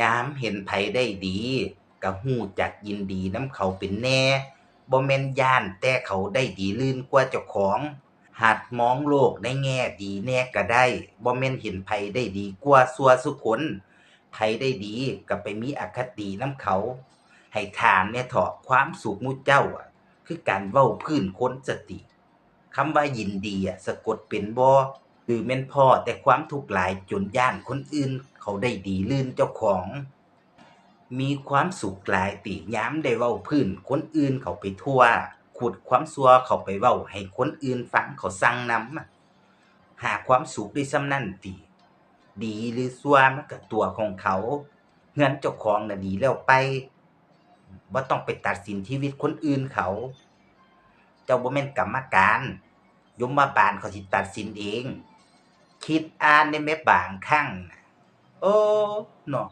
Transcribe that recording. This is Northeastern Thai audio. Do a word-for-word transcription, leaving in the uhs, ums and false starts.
ยามเห็นไผได้ดี ก็ฮู้จักยินดีนำเขาเป็นแหน่ บ่แม่นย้านแต่เขาได้ดีลื่นกว่าเจ้าของ หัดมองโลกในแง่ดีแหน่ก็ได้ บ่แม่นเห็นไผได้ดีกว่าซั่วซุคน ไผได้ดีก็ไปมีอคตินำเขา ให้ถามแหน่เถาะ ความสุขหมู่เจ้าอะ คือการเว้าพื้นคนซะติ คำว่ายินดีอะ สะกดเป็นบ่ หรือแม่นพ้อแต่ความทุกข์หลายจนย้านคนอื่นเขาได้ดีลื่นเจ้าของ มีความสุขหลายติ ยามได้เว้าพื้นคนอื่นเขาไปทั่ว ขุดความซั่วเขาไปเว้าให้คนอื่นฟังเขาซังนำอะ หาความสุขได้ส่ำนั้นติ ดีหรือซั่วมันก็ตั๋วของเขา เฮือนเจ้าของน่ะดีแล้วไป บ่ต้องไปตัดสินชีวิตคนอื่นเขา เจ้าบ่แม่นกรรมการ ยมบาลเขาสิตัดสินเอง คิดอ่านได้แหมบางครั้งน่ะ โอ้ เนาะ